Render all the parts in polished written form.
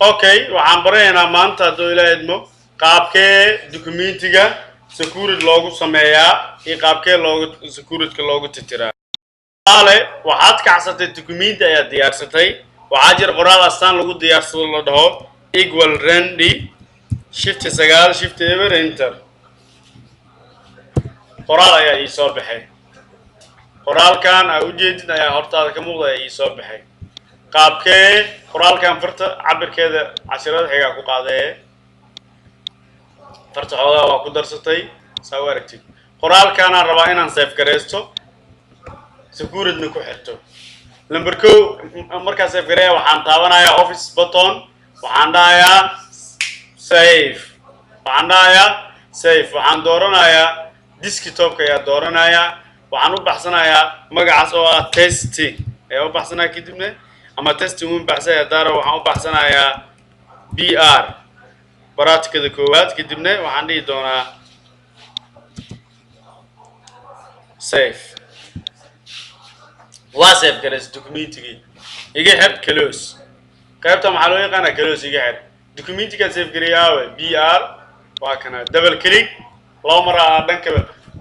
Okay, waxaan baranaynaa maanta, hadduu Ilaa idmo, qaabkee documentiga security loogu sameeyaa iyo qaabkee loogu securityka loogu titiraa. Tusaale, waxaad kacsatay documenti ayaad diyaarsatay. Waxaa jira qoraal astaan lagu diyaarsado la dhaho equal rand, shift 9, shift 0, enter. Qoraal ayaa ii soo baxay. Qoraalkan aa ujeedid ayaa hortaada ka muuqda ayaa ii soo baxay. Qaabkee qoraalkan farta cabirkeeda cashirada xigaa ku qaadee, farta xoogaa waa ku darsatay, saa u aragtid. Qoraalkaanaan rabaa inaan save garaysto, securityna ku xirto. Number 1, markaan save gareeya, waxaan taabanayaa Office button, waxaan dhahayaa save, waxaan dhahayaa save. Waxaan dooranayaa desktopka ayaa dooranayaa. Waxaan u baxsanayaa magacaas oo ah test ayaa u baxsanaya. Kadibna ama test uma baxsaya daara, waxaan u baxsanayaa PR baraatikada koowaad. Kadibna waxaan dhihi doonaa save. Waa save garaysa documentigii. Iga xir, close. Qaybtan waxaa loo yaqaanaa close. Iga xir documentigaan save gareeyaawe PR waa kana. Double click laba mar aa dhanka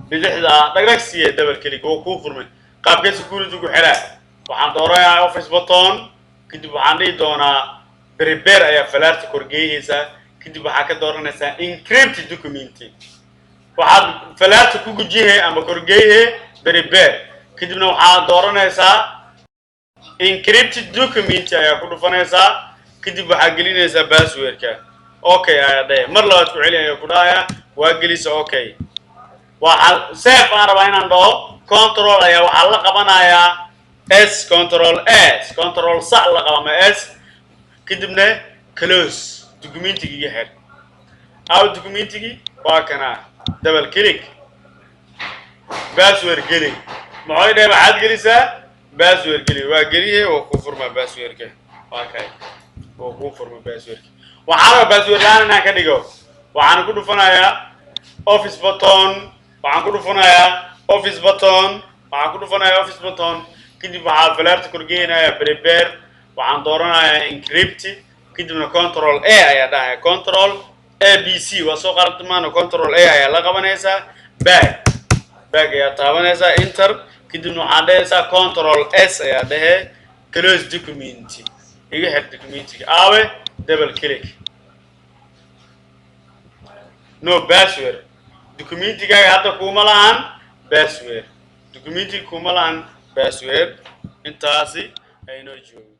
bidixda ah dhagdhag siiye. Double click oo kuu furmay. Qaabkee security ku xiraa? Waxaan dooranayaa Office button, kadib waxaan dhihi doonaa prepare ayaa falaarta korgeeyeysaa. Kadib waxaa ka dooranaysaa encrypt document. Waxaad falaarta ku gujihe ama korgeeyhe prepare, kadibna waxaad dooranaysaa encrypt document ayaa ku dhufanaysaa. Kadib waxaa gelinaysaa passwordka. Okay ayaa dhahe. Mar labaad ku celi ayaa ku dhahaya. Waa gelisa. Okay, waxaa save aan rabaa inaan dhaho. Control ayaa waxaa la qabanayaa S, control S, control sa la qaba ama S. Kadibna close, documentigii iga xir. Aw documentigii? Waa kana. Double click, password geli. Maxay dhahay? Waxaad gelisaa password geli. Waa geliye, waa kuu furmaa passwordka. Waa kay, waa kuu furma passwordka. Waxaan rabaa password la-aan inaan ka dhigo. Waxaan ku dhufanayaa Office button, waxaan ku dhufanayaa Office button, waxaan ku dhufanayaa Office button. Kadib waxaa falaarta korgeynayaa prepare, waxaan dooranayaa encrypt. Kadibna control A ayaa dhahaya, control A B C waa soo qaladmaano. Control A ayaa la qabanaysaa, back, back ayaa taabanaysaa, enter. Kadibna waxaa dhehaysaa control S ayaa dhehe, close document, iga xir documentiga. Aawe? Double click, no password. Documentigaaga hadda kuma lahan password. Documentiga kuma lahan password. Intaasi aynoo joogo.